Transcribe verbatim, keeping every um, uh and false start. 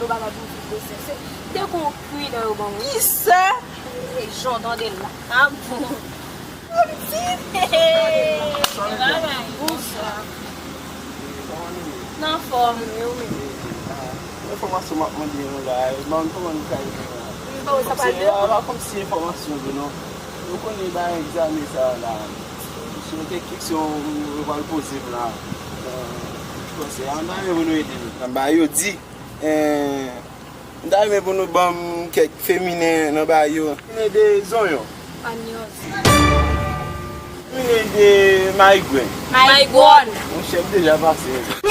Yo bagay pou vide se, se, te gon kri nan yo ban mwen. Kisa? E jan tande l la. A bon. Kòmsi. Hey, bagay. Bonswa. Nan fòm, wi, wi. Enfòmasyon m ap mande nou la, e ban m kòman nou ka ede nou la. Oh, sa pa de. Se pa, pa kòmsi enfòmasyon vre non. Nou konnen bagay egzamen sa la. Se yon kèk kesyon yo pral poze m la. Konsèy, an ta renmen pou nou ede nou. Nan bagay yo di, eh, m ta renmen pou nou ban m kèk feminen nan bagay yo. Feminen de zonyon. Panyòs. Feminen de mayigwèn. Mayigwòn. Monchè, m deja pase.